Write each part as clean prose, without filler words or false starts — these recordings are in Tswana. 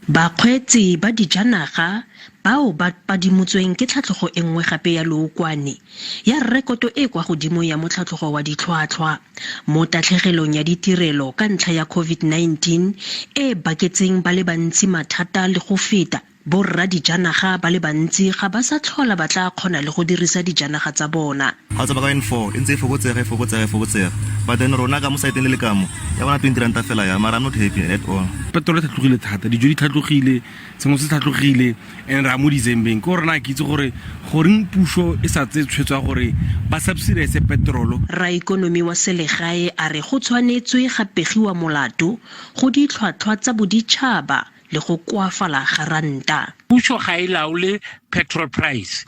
Bakgweetsi ba dijanaga bao ba padimotsweng ke tlhatlhogo e nngwe gape ya lookwane ya rekoto e kwa godimo ya motlhatlhogo wa ditlhwatlhwa mo tatlhegelong ya ditirelo ka ntlha ya COVID-19 e baketseng ba le bantsi mathata le go feta, borra dijanaga ba le bantsi ga ba sa tlhola ba tla kgona le go dirisa dijanaga tsa bona. Ga o tsamaya ka N4 e ntse e fokotsega, e fokotsega, e fokotsega, but then rona ka mo site-eng le le ka mo ya bona R20 fela ya, mara I'm not happy at all. Petrol e tlhatlogile thata, dijo di tlhatlogile, sengwe se tlhatlogile, and re a mo Decembeng. Ke gore na ke itse gore goreng puso e sa tseye tshwetso ya gore ba subsidize petrol. Raikonomi wa selegae a re go tshwanetswe ga pegiwa molato go ditlhwatlhwa tsa boditšhaba le go koafala ga ranta. Puso ga e laole petrol price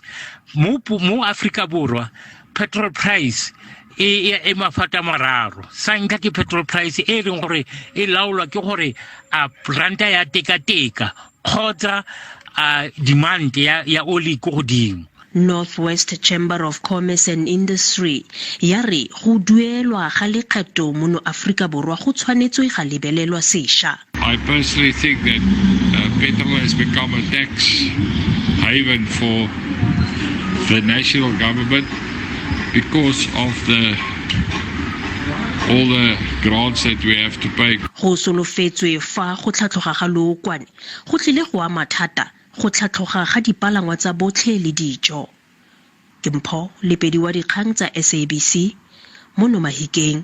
mo Afrika Borwa. Petrol price e e mafata mararo. Sa ntlha ke petrol price e leng gore e laolwa ke gore a ranta ya tekateka kgotsa a demand ya oli ko godimo. Northwest Chamber of Commerce and Industry ya re go duelwa ga lekgetho mono Aforika Borwa go tshwanetswe ga lebelelwa sešwa. I personally think that petrol has become a tax haven for the national government because of the all the grants that we have to pay. Go solofetswe fa go tlhatlhoga ga lookwane go tlile go ama thata go tlhatlhoga ga dipalangwa tsa botlhe le dijo. Ke Mpho Lepedi wa dikgang tsa SABC mono Mahikeng.